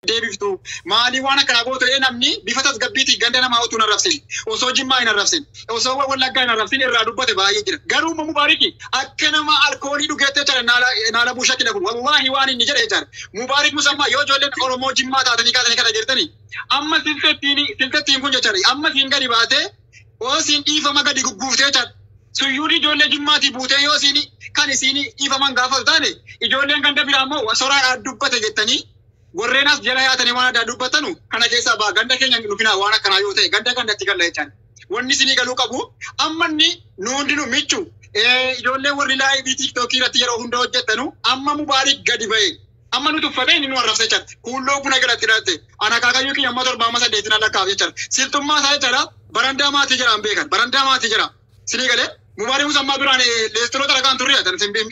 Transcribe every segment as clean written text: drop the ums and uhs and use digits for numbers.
Deebiftu maalii waan akkanaa gootu jedhee namni bifa tasgabbiitiin ganda namaa utuu hin arrabsin, osoo Jimmaa hin arrabsin, osoo Wallaggaa hin arrabsin irraa dubbate baay'ee jira. Garuu immoo Mubaariki akka nama alkoolii dhugeetti jechaadha naala buusha kina kun wallaahi waan inni jedhe jechaadha. Mubaarik Musammaa yoo ijoolleen Oromoo Jimmaa taatanii kaatanii kana jirtanii amma siltettiin kun jechaadha amma siin gadi baatee yoo siin dhiifama gadi gugguuftee jechaadha. Suyyuun ijoollee Jimmaatii buutee yoo siin kan isiin dhiifaman gaafatu taane ijoolleen ganda biraa immoo soraadhaan dubbate jettanii warreen as jala yaatanii waan addaa dubbatanu kana keessaa ba'a ganda keenya nufinaa waan akkanaa yoo ta'e ganda gandatti galla jechaan. Wanni isinii galuu qabu amma inni nu hundinuu michu ijoollee warri live TikTokii irratti yeroo hunda hojjettanu amma Mubaarik gadi ba'e. Amma nu tuffatee inni nu arrabsa jechaadha. Kuulloo buna galatti hidhatte. Ana akaakayyuu kiyya amma 7 amma 8 lakkaa'af jechaadha. Siltummaa isaa jechaadha. Barandaa maatii jedhaan beekan. Barandaa maatii jedha. Sinii galee Mubaarik Musammaa duraan leestiroota dhagaan turre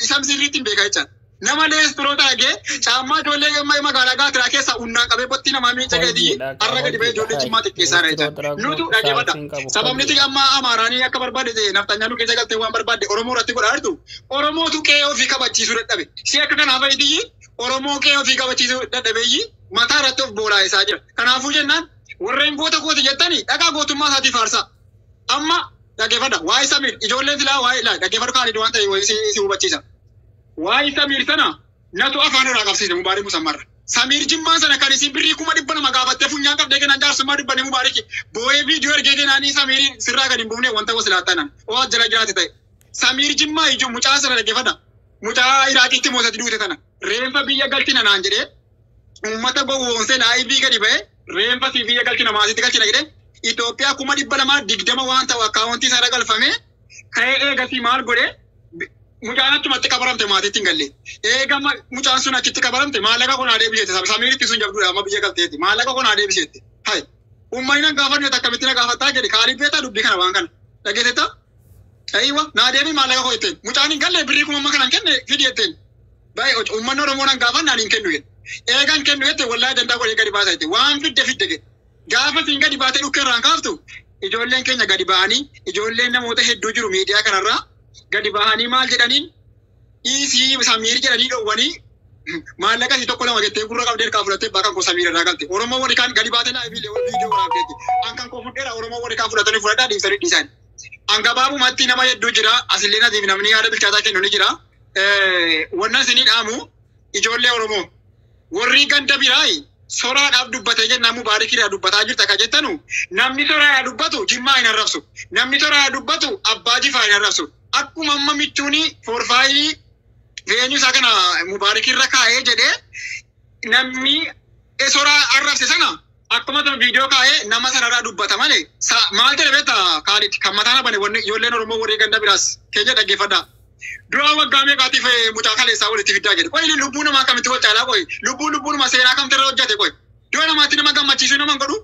isa sirriitti hin beeka jechaadha. Nama leestiroota dhagee caammaa ijoollee magaalaa Gaatiraa keessa unnaan qabee bottii namaa miica gatii har'a gadi ba'ee ijoollee Jimmaa xiqqeessaa jechaadha. Nutu dhaggeeffadha. Sababni itti amma Amaaraanii akka barbaadde nafxanyaa nu keessa galtee waan barbaadde Oromoo irratti godhaa jirtu Oromootu qe'ee ofii kabachiisuu dadhabe. Si akka kanaaf fayyidiyyi Oromoo qe'ee ofii kabachiisuu dadhabeeyyi mataa irratti of boolaa'isaa jira. Kanaafuu jennaan warreen goota kooti jettanii dhagaa gootummaa isaatii faarsaa. Amma dhaggeeffadha. Waa'ee Samiir ijoolleen silaa waa'ee dhaggeeffadhu kaanii waan ta'e si hubachiisa. Waa'ee Samiir sana natu afaan irraa qabsiise Mubaarik Musammarra. Samiir Jimmaan sana kan isin birrii 200,000 gaafattee funyaan qabdee kennan jaarsummaa dubbanne Mubaariki boo'ee viidiyoo ergee kennaanii Samiiriin sirraa gadi hin buufne wanta wasilaatanan oo jala jiraate ta'e. Samiir Jimmaa ijoo mucaa sana dhaggeeffadha. Mucaa Iraaqitti moosatti duute tana reenfa biyya galchina naan jedhee uummata gowwoomsee live gadi ba'ee reenfa si biyya galchina maasitti galchina jedhee Itoophiyaa 220,000 waan ta'u akkaawuntii isaa irra galfamee ka'ee eegasii maal godhee mucaan achumatti qabaramte maatiitti hin galle. Eega mucaan sun achitti qabaramte maallaqa konaa deebiseette. Samiiritti sun jabduudha amma biyya galteetti. Maallaqa konaa deebiseette. Hai. Uummanni nan gaafanne akkamitti na gaafattaa jedhe kaaliif beektaa dubbii kana waan kana. Dhageessetta? Ayiwa naa deebii maallaqa koo jetteen. Mucaan hin galle birrii kuma amma kana hin kenne fidi jetteen. Baay'ee uummanni Oromoo nan gaafanne ani hin kennu jedhe. Eegan kennu jette wallaahi dandaa godhee gadi baasa jette. Waan fidde fidde jedhe. Gaafa siin gadi baatee dhukkee irraan kaaftu ijoolleen keenya gadi ba'anii ijoolleen namoota hedduu jiru miidiyaa kanarraa gadi bahanii maal jedhaniin dhiisii Samiir jedhanii dhoowwanii maallaqa isii 1 2 jettee gurra qabdee harkaa fudhattee bakka koo Samiir irraa galte. Oromoo warri kaan gadi baatee live viidiyoo waraabdeetti. An kan koo fudheera Oromoo warri kaan fudhatanii fudhadhaa dhiisanii dhiisan. An gabaabumatti nama hedduu jira asillee natiif namni yaada bilchaataa kennu ni jira. Wannan isinii dhaamu ijoollee Oromoo warri ganda biraa soraadhaaf dubbatee jennaan Mubaarikiidhaa dubbataa jirta ka jettanu namni soraadhaa dubbatu Jimmaa hin arrabsu. Namni soraadhaa dubbatu Abbaa Jifaa hin arrabsu. Akkuma amma michuuni foorfaayilii eenyu isaa kana Mubaarikirra kaa'ee jedhee namni soraa arrabse sana akkuma sana viidiyoo kaa'ee nama sanarraa dubbata malee maal jedhe beektaa Kaalid kan mataan bane wanni ijoolleen Oromoo warri ganda biraas keenya dhaggeeffadhaa. Duraa waggaa meeqaatiif mucaa kaleessaa walitti fiddaa jedhe. Qoyi lubbuu namaa akkamitti wal caalaa qoyi lubbuu lubbuu nama seenaa kamtu irra hojjate qoyi. Du'a namaatti nama gammachiisuu nama hin godhu.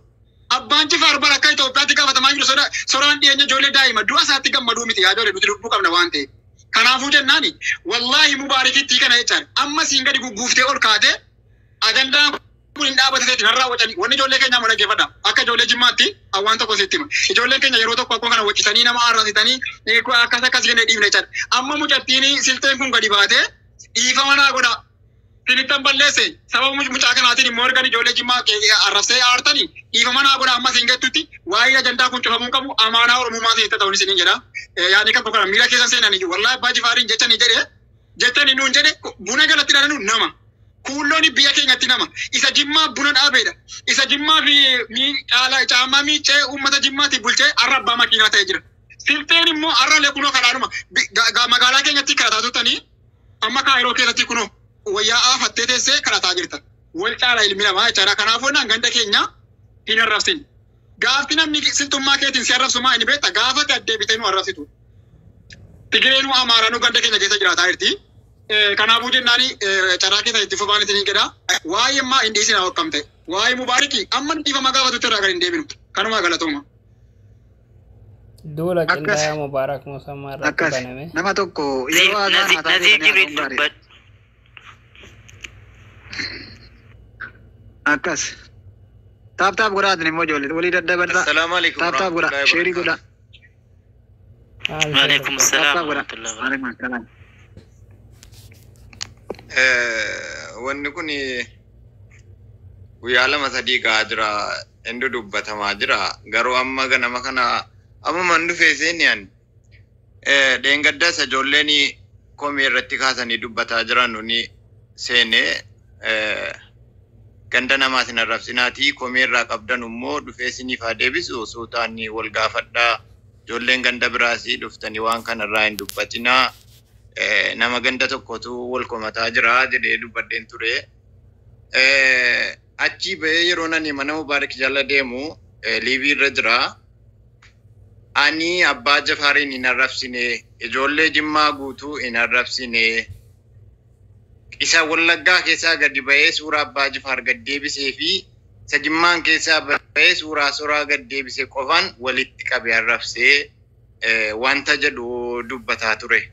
Abbaan Jifaar bara akka Itoophiyaatti gaafatamaa jiru soraan dhiyeenya ijoollee daa'ima du'a isaatti gammaduu miti yaa ijoollee nuti lubbuu qabna waan ta'eef. Kanaafuu jennaani wallaahi Mubaarikitti kana jechaan amma siin gadi gugguuftee ol kaatee ajandaan kun hin dhaabate ta'eeti narraa wacanii wanni ijoollee keenyaa moo dhaggeeffadha akka ijoollee Jimmaatti waan tokko sitti hima. Ijoolleen keenya yeroo tokko akkuma kana waccisanii nama arrasitanii akkas akkas jennee dhiifne jechaadha. Amma mucattiin silteen kun gadi baatee dhiifama naa godha. Sinittan balleesse sababa mucaa kanaatiin immoo ergan ijoollee Jimmaa arrabsee aartanii dhiifama naa godha amma siin gettutti waa'ee ajandaa kun cufamuu qabu amaanaa Oromummaa isinitti ta'uun isiniin jedha. Yaadni kan kana miira keessan seenanii jiru. Wallaahi Abbaa Jifaariin jechanii jedhe jettanii nuun jedhe buna galatti ilaalanu nama. Kuulloon biyya keenyatti nama. Isa Jimmaa buna dhaabeedha. Isa Jimmaa fi caammaa miiccee uummata Jimmaatti bulchee har'a abbaa makiinaa ta'ee jira. Silteen immoo har'a illee kunoo karaanuma magaalaa keenyatti kadhataa turtanii amma Kaayiroo keessatti kunoo wayyaa aafattee teessee kadhataa jirta. Wal caala ilmi namaa jechaadha. Kanaafuu naan ganda keenya hin arrabsin. Gaafti namni siltummaa keetiin si arrabsu maa inni beekta gaafa gad deebitee nu arrabsitu. Tigireenuu Amaaraanuu ganda keenya keessa jiraataa jirti. Kanaafuu jennaani carraa keessa itti fufaan isiniin jedha. Waa'ee ammaa hin dhiisinaa hokkam ta'e. Waa'ee Mubaariki amma dhiifama gaafatutti irraa gad hin deebinu. Kanumaa galatooma. Duula qindaa'aa Mubaarak Musammaa irratti baname. Nama tokko yeroo haasaan haasaa Naziir beekanii Jibriil haasa'uun gaariidha. dubbadhu. Akkas. Tap tap godhaatin immoo ijoollee walii daddabarsaa. Assalaamu alaikum Tap tap godhaa. warahmatullahi Sheerii godhaa. Maal Waalaikum Tap salaam tap godhaa. warahmatullahi wabarakatuh. Waalaikum salaam. Wanni kun Guyyaa 2 3 gahaa jira. Inni dubbatamaa jira. Garuu amma ganama kana ammumaan dhufee seeni ani. Dheengaddas ijoolleen komii irratti kaasanii dubbataa jiran nuni seenee ganda namaa isin arrabsinaatii komii irraa qabdan immoo dhufee isiniif haa deebisu suutaan wal gaafadhaa. Ijoolleen ganda biraas dhuftanii waan kanarraa hin dubbatinaa. Nama ganda tokkotu wal komataa jira jedhee dubbadheen ture. Achi bahee yeroo nani mana Mubaarak jala deemu liivii irra jira. Ani abbaa Jafaariin hin arrabsine, ijoollee Jimmaa guutuu hin arrabsine. Isa Wallaggaa keessaa gadi bahee suuraa abbaa Jafaar gad deebisee fi isa Jimmaan keessaa bahee suuraa soraa gad deebise qofaan walitti qabee arrabsee wanta jedhu dubbataa ture.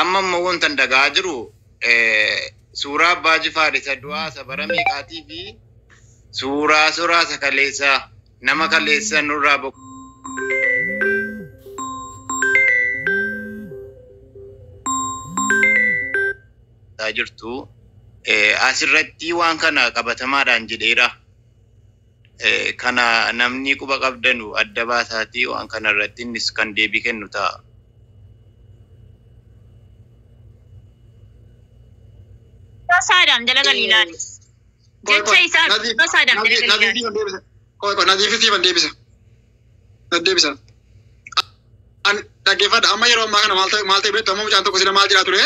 Amma immoo wanta dhagaa jiru suuraa abbaa Jifaar isa du'aa isa bara meeqaatii fi suuraa soraa isa kaleessaa nama kaleessa nurraa boqotaa jirtu. Asirratti waan kana qabatamaadhaan jedheera. Kana namni quba qabdanu adda baasaatii waan kana irratti innis kan deebii kennu ta'a. Saadam jala galii ilaali. Jecha isaa Saadam jala galii ilaali. Qoy qoy Naziif siifan deebisa. Deebisa. An dhaggeeffadha amma yeroo ammaa kana maal ta'e beektu amma mucaan tokko sila maal jedhaa ture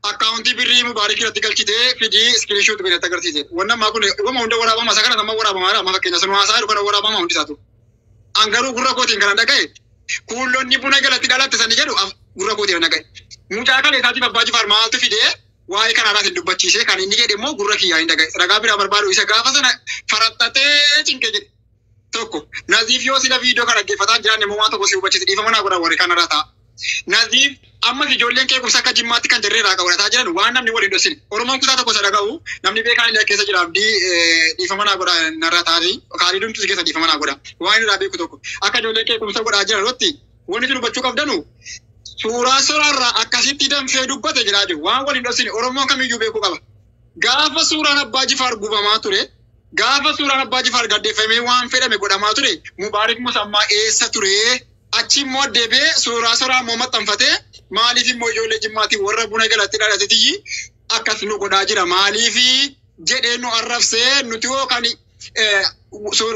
akkaawuntii birrii Mubaarik irratti galchitee fidii iskiriinshoot godhee agarsiise. Wanni ammaa kun wama hunda waraabama isa kana amma waraabama amma fakkeenya sun haasaa jiru kana waraabama hundi isaatu. An garuu gurra kootiin kana dhaga'e kuulonni buna galatti dhalatte sani jedhu gurra kootiin dhaga'e. Mucaa kana isaatiif abbaa Jifaar maaltu fidee waa'ee kanaadhaas hin dubbachiise kan inni jedhe immoo gurra kiyyaa hin dhaga'e. Ragaa biraa barbaadu isa gaafa sana faraxxatee cinqee jedhe. Tokko Naziif yoo sila viidiyoo kana dhaggeeffataa jiran immoo waan tokko si hubachiise dhiifama naa godha warri kanarraa ta'a. Naziif ammas ijoolleen qeequmsa akka Jimmaatti kan jarree irraa qabataa jiran waan namni waliin dhoksine. Oromoon kutaa tokko isa dhaga'u namni beekaan illee keessa jira abdii dhiifama naa godha narraa taa'anii kaalii dumtu si keessa dhiifama naa godha. Waan irraa beeku tokko akka ijoolleen qeequmsa godhaa jiran irratti wanti dubbachuu qabdanu suuraa soraarraa akkasitti danfee dubbate jedhaa jiru. Waan waliin dhoksine Oromoon kamiyyuu beekuu qaba. Gaafa suuraan abbaa Jifaar gubamaa ture, gaafa suuraan abbaa Jifaar gaddeeffamee waan fedhame godhamaa ture, Mubaarik Musammaa eessa ture? Achi immoo deebi'ee suuraa soraa immoo maxxanfatee maaliif immoo ijoollee Jimmaatiin warra buna galatti dhalatetiyyi akkas nu godhaa jira maaliif jedhee nu arrabsee nuti hoo kan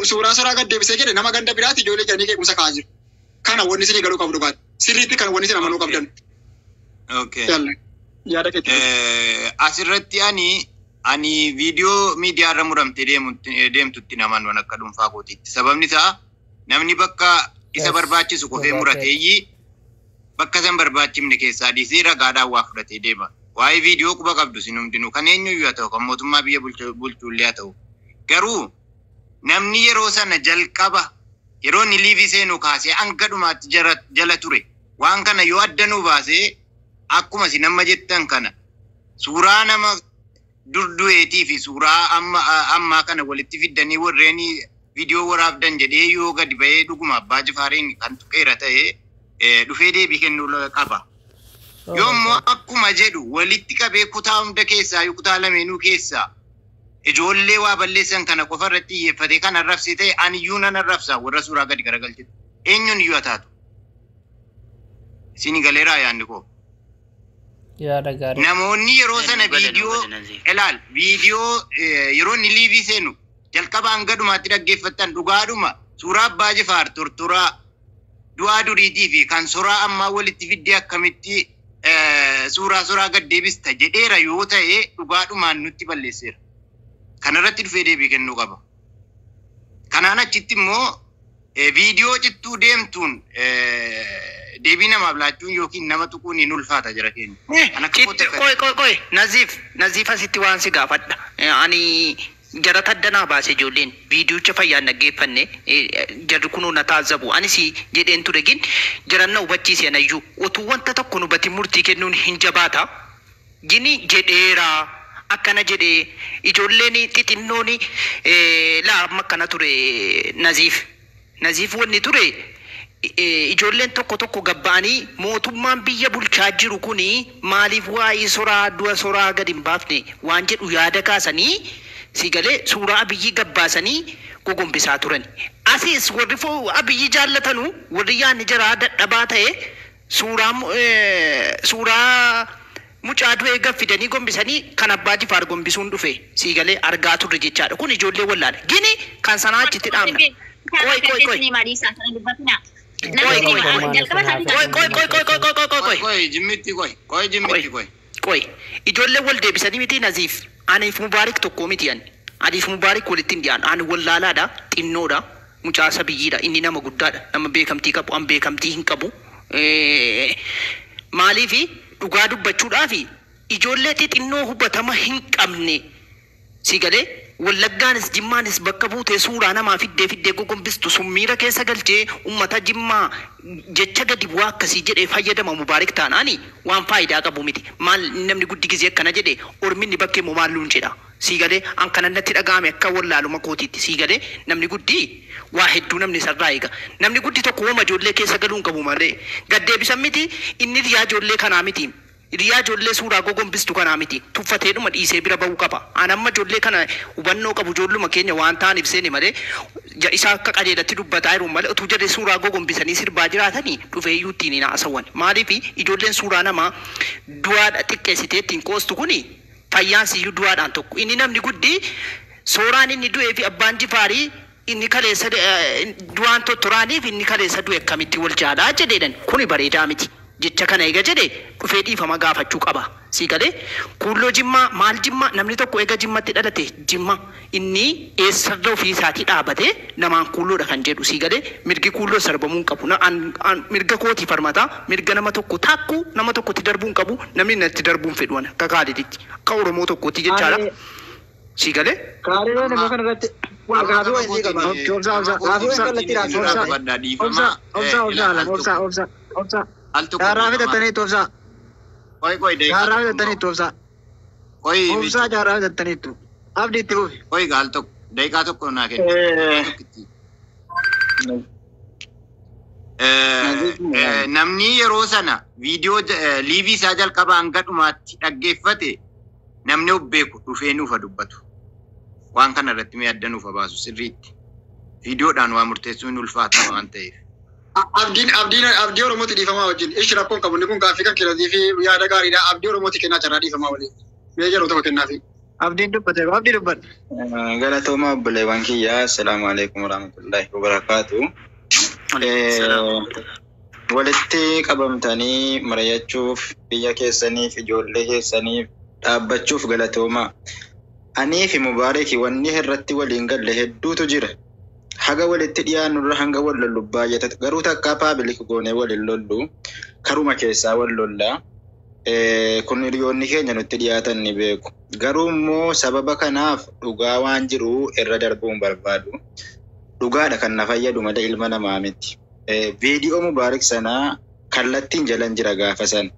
suuraa soraa gaddeebisee jedhe nama ganda biraatti ijoollee jedhanii qeequmsa kaa'aa jiru. Kana wanni isinii galuu qabdu baate. Sirriitti kan wanni isin amanuu qabdan. Okay. Yaada keetti. Asirratti ani viidiyoo miidiyaa irra muramtee deemtutti naman waan akka dhuunfaa kootiitti. Sababni isaa namni bakka isa barbaachisu kofee murateeyyi bakka isa hin barbaachifne keessaa dhiisee ragaadhaan waa fudhatee deema. Waa'ee viidiyoo quba qabdu isin hundinuu kan eenyuyyuu haa ta'u kan mootummaa biyya bulchullee haa ta'u. Garuu namni yeroo sana jalqaba yeroo inni liivii seenuu kaasee hanga dhumaatti jala ture. Waan kana yoo adda nuu baasee akkuma isin amma jettan kana suuraa nama dur du'eetii fi suuraa ammaa kana walitti fiddanii warreen viidiyoo waraabdan jedhee yoo gadi bahee dhuguma abbaa Jifaariin kan tuqeera ta'e dhufee deebii kennuu qaba. Yoommoo akkuma jedhu walitti qabee kutaa hunda keessaa kutaa lameenuu keessaa ijoollee waa balleessan kana qofa irratti xiyyeeffatee kan arrabsee ta'e aniyyuu nan arrabsa warra suuraa gadi garagalchitu. Eenyuun iyyuu haa taatu. Isin galeeraa yaadni koo. Yaada gaarii. Namoonni yeroo sana viidiyoo ilaal viidiyoo yeroo inni liivii seenu jalqaba hanga dhumaatti dhaggeeffattan dhugaadhuma suuraa abbaa Jifaar tortoraa du'aa duriitii fi kan soraa ammaa walitti fiddee akkamitti suuraa soraa gad deebista jedheera yoo ta'e dhugaadhumaan nutti balleesseera. Kanarratti dhufee deebii kennuu qaba. Kanaan achitti immoo viidiyoo cittuu deemtuun deebii namaaf laachuun yookiin nama tuquun hin ulfaata jira keenya. Qoy qoy qoy Naziif asitti waan si gaafadha. Ani jara taddanaa baase ijoolleen viidiyocha fayyaan dhaggeeffanne jarri kunuu na taazzabu. Anis jedheen ture gin jaran na hubachiise anayyuu utuu wanta tokko nu hubatin murtii kennuun hin jabaata. Gini jedheera akkana jedhee ijoolleen xixinnoon laa amma akkana ture Naziif. Naziif wanni ture Ijoolleen tokko tokko gabba'anii mootummaan biyya bulchaa jiru kuni maaliif waa'ee soraa du'a soraa gadi hin baafne waan jedhu yaada kaasanii si galee suuraa Abiyyi gabbaasanii gogombisaa turan. Asis warri Abiyyi jaallatanu warri yaadni jaraa dadhabaa ta'e suuraa mucaa du'ee gaffidanii gombisanii kan Abbaa Jifaar gombisuun dhufe si galee argaa turre jechaadha. Kun ijoollee wallaala. Gini kan sanaa achitti dhaabna. Qoy qoy qoy. Qoy qoy qoy qoy qoy qoy qoy qoy qoy qoy qoy. Qoy jimmitti qoy. Qoy jimmitti qoy. Qoy ijoollee wal deebisanii miti Naziif aniif Mubaarik tokko miti ani. Aniif Mubaarik walitti hin dhiyaanu. Ani wallaalaadha, xinnoodha, mucaa biyyiidha. Inni nama guddaadha, nama beekamtii qabu, an beekamtii hin qabu. Maaliifi dhugaa dubbachuudhaafi ijoollee xixinnoo hubatama hin qabne si galee Wallaggaanis Jimmaanis bakka buutee suuraa namaa fiddee fiddee gogombistu sun miira keessa galchee uummata Jimmaa jecha gadi bu'aa akkasii jedhee fayyadama Mubaarik taanaani waan faayidaa qabu miti. Maal namni guddi gizee akkana jedhe orminni bakkee immoo maal nuun jedha. Si galee an kana natti dhaga'ame akka wallaaluma kootiitti si galee namni guddi waa hedduu namni sarraa eega. Namni guddi tokko wama ijoollee keessa galuu hin qabu malee gaddeebisan miti inni riyaa ijoollee kanaa miti. Riyaa ijoollee suuraa gogombistu kanaa miti. Tuffateedhuma dhiisee bira ba'uu qaba. An amma ijoollee kana hubannoo qabu ijoolluma keenya waan ta'aniif seene malee isa akka qajeelatti dubbataa jiru malee utuu jarri suuraa gogombisanii sirbaa jiraatanii dhufee iyyuu ittiin hin haasawan. Maaliif ijoolleen suuraa namaa du'aadha xiqqeessitee ittiin qoostu kuni fayyaan siyyuu du'aadhaan tokko. Inni namni guddi sooraan inni du'ee fi Abbaan Jifaarii inni kaleessa du'aan tottoraaniif inni kaleessa du'e akkamitti wal jaalaa jedheedhan kuni bareedaa miti. Jecha kana eega jedhe dhufee dhiifama gaafachuu qaba. Si galee kuulloo Jimmaa maal Jimmaa namni tokko eega Jimmatti dhalate Jimma inni eessarra ofii isaatii dhaabatee namaan kuulloodha kan jedhu si galee mirgi kuulloo sarbamuu hin qabu. Mirga kootii farmataa mirga nama tokko takku nama tokkotti darbuu hin qabu namni natti darbuu hin fedhu akka Kaaliditti akka Oromoo tokkotti jechaadha. Si galee. Kaalidoon immoo kana irratti gaafii wayii qaba. Obsa obsa Gaafii wayii kallattiidhaan obsa obsa obsa obsa obsa obsa. Jaarraa fitattaniitu obsa. Qoy qoy Jaarraa fitattaniitu obsa. Qoy Obsa jaarraa fitattaniitu. Abdii itti fufi. Qoy gaal tokko daqiiqaa tokko naa kenni. Namni yeroo sana viidiyoo liivii isaa jalqabaa hanga dhumaatti dhaggeeffate namni of beeku dhufee nuufa dubbatu. Waan kana irratti mee adda nuufa baasu sirriitti. Viidiyoodhaan waa murteessuun ulfaata waan ta'eef. Abdiin abdiin abdii Oromooti dhiifamaa wajjin. Ishi rakkoon qabu inni kun gaaffii kan kennanii fi yaada gaariidha. Abdii Oromooti kennaa carraa dhiifamaa waliin. Mee yeroo tokko kennaafi. Abdiin dubbate abdii dubbate. Galatooma obboleewwan kiyyaa. Assalaamu alaikum warahmatullahi wabarakaatu. Walitti qabamtanii mari'achuuf biyya keessaniif ijoollee keessaniif dhaabbachuuf galatooma. Anii fi Mubaareki wanni irratti waliin galle hedduutu jira. Haga walitti dhiyaannurra hanga wal lollu baay'ata. Garuu takkaa public goonee waliin lollu karuma keessaa wal lolla. Kun hiriyoonni keenya nutti dhiyaatan ni beeku. Garuu immoo sababa kanaaf dhugaa waan jiru irra darbuun barbaadu. Dhugaadha kan na fayyadu malee ilma namaa miti. Viidiyoo Mubaarik sanaa kallattiin jalan jira gaafa sana.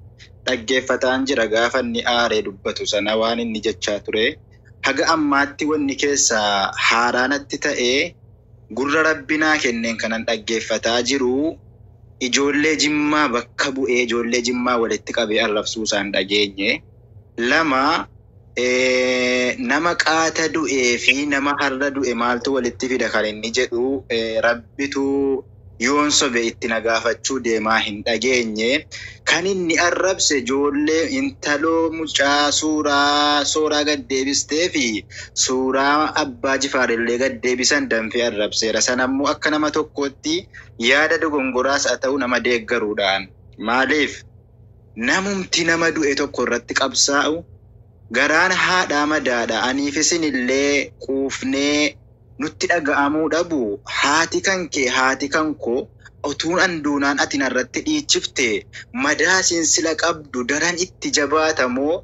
Dhaggeeffataan jira gaafa inni aaree dubbatu sana waan inni jechaa ture. Haga ammaatti wanni keessaa haaraanatti ta'ee gurra rabbinaa kenneen kanan dhaggeeffataa jiru ijoollee Jimmaa bakka bu'ee ijoollee Jimmaa walitti qabee arrabsuu isaan dhageenye. Lama nama qaata du'ee fi nama har'a du'e maaltu walitti fida kan inni jedhu rabbitu yoon sobe itti nagaafachuu deemaa hin dhageenye. Kan inni arrabse ijoollee intaloo mucaa suuraa sooraa gaddeebistee fi suuraa Abbaa Jifaarillee gaddeebisan danfee arrabseera. Sanammoo akka nama tokkootti yaada dogongoraas haa ta'u nama deeggaruudhaan. Maaliif namumti nama du'e tokko irratti qabsaa'u garaan haadhaa madaadha. Aniif isinillee quufnee nutti dhaga'amuu dhabu haati kan kee haati kan koo utuun anduunaan ati narratti dhiichifte madaa sinsila qabdu daran itti jabaatamoo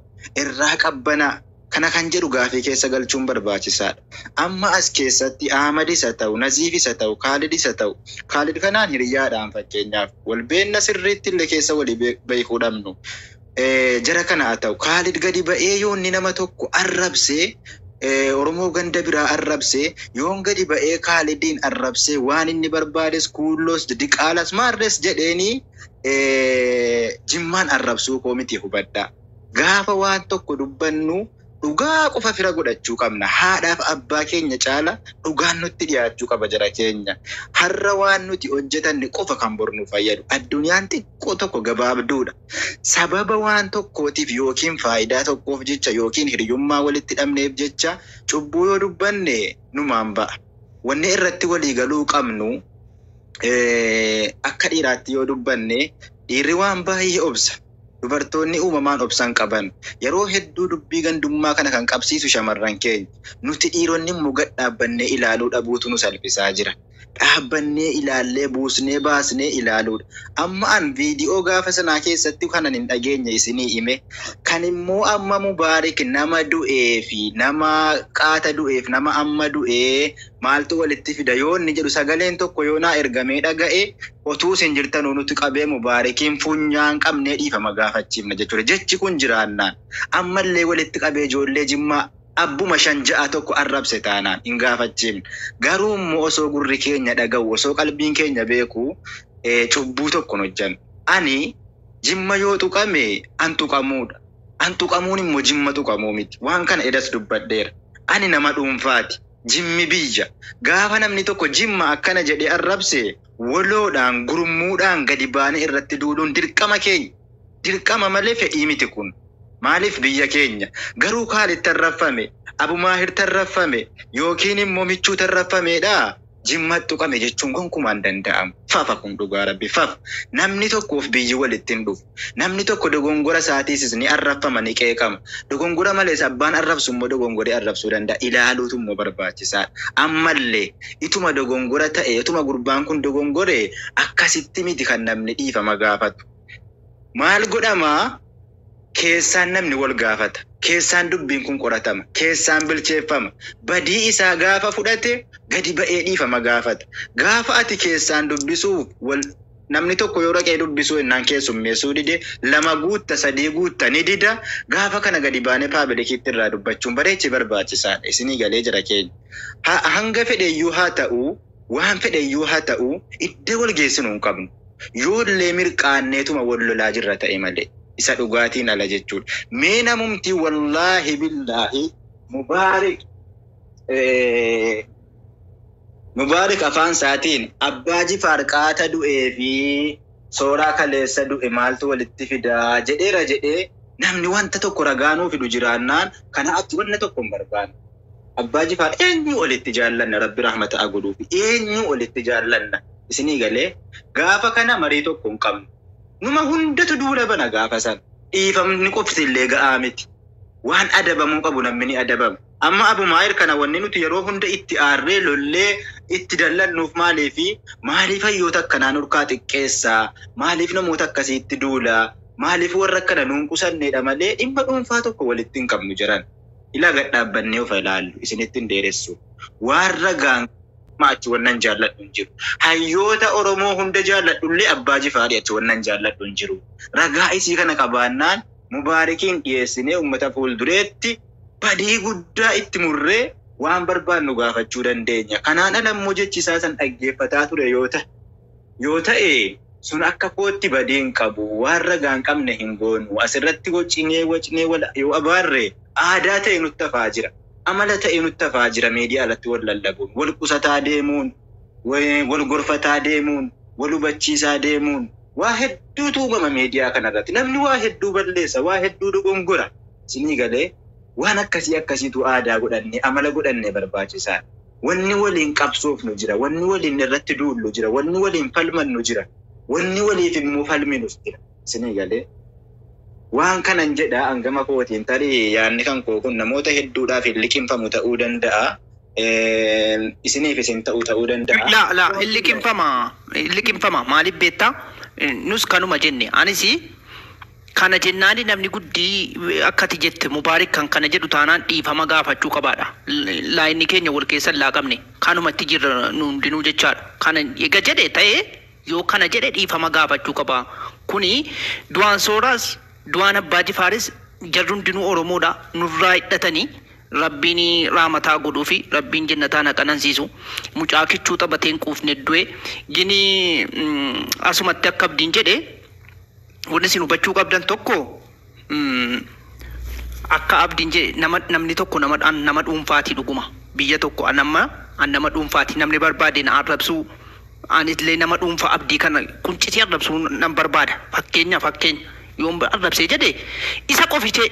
irraa qabbanaa kana kan jedhu gaafii keessa galchuun barbaachisaadha. Amma as keessatti Ahmadis haa ta'u, Naziifis haa ta'u, Kaalidis haa ta'u, Kaalid kanaan hiriyyaadhaan fakkeenyaaf wal beenna sirriitti illee keessa walii beekuu dhabnu. Jara kana haa ta'u, Kaalid gadi ba'ee yoo inni nama tokko arrabsee Oromoo ganda biraa arrabsee yoon gadi ba'ee Kaalidiin arrabsee waan inni barbaades kuullos diqaalas maarres jedheeni Jimmaan arrabsuu koo miti hubadhaa. Gaafa waan tokko dubbannu dhugaa qofa fira godhachuu qabna. Haadhaaf abbaa keenya caala dhugaan nutti dhiyaachuu qaba jara keenya. Har'a waan nuti hojjetanne qofa kan bor nu fayyadu. Addunyaan xiqqoo tokko gabaabduudha. Sababa waan tokkootiif yookiin faayidaa tokkoof jecha yookiin hiriyummaa walitti dhabneef jecha cubbuu yoo dubbanne numaan ba'a. Wanni irratti walii galuu qabnu akka dhiiraatti yoo dubbanne dhiirri waan baay'ee obsa. Dubartoonni uumamaan obsan qaban. Yeroo hedduu dubbii gandummaa kana kan qabsiisu shamarran keenya. Nuti dhiironni immoo gad dhaabbannee ilaaluu dhabuutu nu salphisaa jira. Dhaabbannee ilaallee buusnee baasnee ilaaluudha. Amma an viidiyoo gaafa sanaa keessatti kanan hin dhageenye isinii hime. Kan immoo amma Mubaarik nama du'ee fi nama qaata du'eef nama amma du'ee maaltu walitti fida yoo inni jedhu sagaleen tokko yoo naa ergamee dhaga'e otuu isin jirtanuu nuti qabee Mubaarikiin funyaan qabnee dhiifama gaafachiifna jechuudha. Jechi kun jiraannaan ammallee walitti qabee ijoollee Jimmaa abbuma 5-6 tokko arrabse taanaan hin gaafachiifne. Garuu immoo osoo gurri keenya dhaga'u osoo qalbiin keenya beeku cubbuu tokko hin hojjannu. Ani Jimma yoo tuqame an tuqamuudha. An tuqamuun immoo Jimma tuqamuu miti. Waan kana edas dubbadheera. Ani nama dhuunfaati. Jimmi biyya. Gaafa namni tokko Jimma akkana jedhee arrabse waloodhaan gurmuudhaan gadi baanee irratti duuluun dirqama keenya. Dirqama malee fedhii miti kun. Maaliif biyya keenya? Garuu Kaalitti arrabfame, Abumaahir tarraffame yookiin immoo Michuu tarraffameedha. Jimma tuqame jechuun gonkumaa hin danda'amu. Fafa kun dhugaa rabbi fafa. Namni tokkoof biyyi walitti hin dhufu. Namni tokko dogongora isaatiisis ni arraffama ni qeeqama. Dogongora malees abbaan arrabsu immoo dogongoree arrabsuu danda'a. Ilaaluutu immoo barbaachisaadha. Ammallee ituma dogongora ta'e ituma gurbaan kun dogongore akkasitti miti kan namni dhiifama gaafatu. Maal godhamaa? Keessaan namni wal gaafata. Keessaan dubbiin kun qoratama. Keessaan bilcheeffama. Badii isaa gaafa fudhate gadi ba'ee dhiifama gaafata. Gaafa ati keessaan dubbisuuf namni tokko yoo dhaqee dubbisuu innaan keessummeessuu dide 2 guutta 3 guutta ni dida. Gaafa kana gadi baanee paabilikiitti irraa dubbachuun bareechee barbaachisaadha. Isinii galee jira keenya. Hanga fedheyyuu haa ta'u waan fedheyyuu haa ta'u iddoo wal geessinu hin qabnu. Yoollee mirqaanneetuma wal lolaa jirra ta'e malee. Isa dhugaatiin ala jechuudha. Mee namumti wallaahi billaahi Mubaarik Mubaarik afaan isaatiin abbaa Jifaar qaata du'ee fi sooraa kaleessa du'e maaltu walitti fidaa jedheera jedhee namni wanta tokko ragaanuu fidu jiraannaan kana ati wanna tokko hin barbaanne. Abbaa Jifaar eenyu walitti jaallanna rabbi rahmata godhuufi eenyu walitti jaallanna isinii galee gaafa kana marii tokko hin qabnu. Numa hundatu duula bana gaafa sana. Dhiifamni qofti illee ga'aa miti. Waan adabamuu qabu namni ni adabama. Amma Abumaahir kana wanni nuti yeroo hunda itti aarree lollee itti dallannuuf maaliifi maaliif hayyoota akkanaa nurkaa xiqqeessaa maaliif namoota akkasiitti duulaa maaliif warra akkana nuun qusanneedha malee dhimma dhuunfaa tokko walitti hin qabnu jiran. Ilaa gad dhaabbannee of ilaallu isinitti hin dheeressu. Waan ragaan achi wannan jaalladhu hin jiru. Hayyoota Oromoo hunda jaalladhullee abbaa Jifaarii achi wannan jaalladhu hin jiru. Ragaa isii kana qabaannaan Mubaarikiin dhiyeessinee uummata fuuldureetti badii guddaa itti murree waan barbaannu gaafachuu dandeenya. Kanaan ala immoo jechi isaa san dhaggeeffataa ture yoo ta'e sun akka kootti badii hin qabu. Waan ragaa hin qabne hin goonu. Asirratti wacinee wacinee yoo abaarre aadaa ta'e nutti hafaa jira. Amala ta'e nutti hafaa jira miidiyaa alatti wal lallabuun, wal qusataa deemuun, wal gorfataa deemuun, wal hubachiisaa deemuun waa hedduutu uumama miidiyaa kanarratti. Namni waa hedduu balleessa, waa hedduu dogongora. Isinii galee waan akkasii akkasiitu aadaa godhanne, amala godhanne barbaachisaadha. Wanni waliin qabsoofnu jira, wanni waliin irratti duullu jira, wanni waliin falmannu jira, wanni waliif immoo falminus jira. Isinii galee waan kanan jedha hangama kootiin tarii yaadni kan koo kun namoota hedduudhaaf hin liqimfamu ta'uu danda'a. Isiniif isin ta'uu danda'a. La la hin liqimfama maaliif beektaa? Nus kanuma jenne anis kana jennaani namni guddii akkati jette Mubaarik kan kana jedhu taanaan dhiifama gaafachuu qabaadha. Laayinni keenya wal keessa hin laaqamne kanumatti jirra nu hundinuu jechaadha. Kana eega jedhe ta'ee yoo kana jedhe dhiifama gaafachuu qaba. Kuni du'aan sooraas du'aan abbaa Jifaaris jarri hundinuu Oromoodha nurraa hidhatanii Rabbiin raamataa godhuu fi rabbiin jannataa na qanansiisu. Mucaa kichuu taphateen quufne du'e. Gini asumatti akka abdiin jedhe wanni isin hubachuu qabdan tokko akka abdiin jedhe nama namni tokko nama nama dhuunfaati dhuguma. Biyya tokko anamma an nama dhuunfaati namni barbaade na arrabsuu anillee nama dhuunfaa abdii kana quncisee arrabsuu nan barbaada. Fakkeenya fakkeenya yoon arrabsee jedhe isa qofichee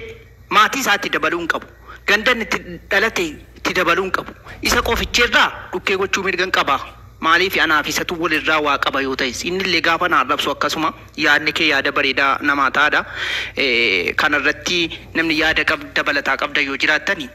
maatii isaatti dabaluu hin qabu. Gandan itti dhalate itti dabaluu hin qabu. Isa qoficheerraa dhukkee gochuu mirga hin qaba. Maaliif anaaf isatu walirraa waa qaba yoo ta'es innillee gaafa na arrabsu akkasuma yaadni kee yaada bareedaa namaa ta'aadha. Kanarratti namni yaada dabalataa qabda yoo jiraattani.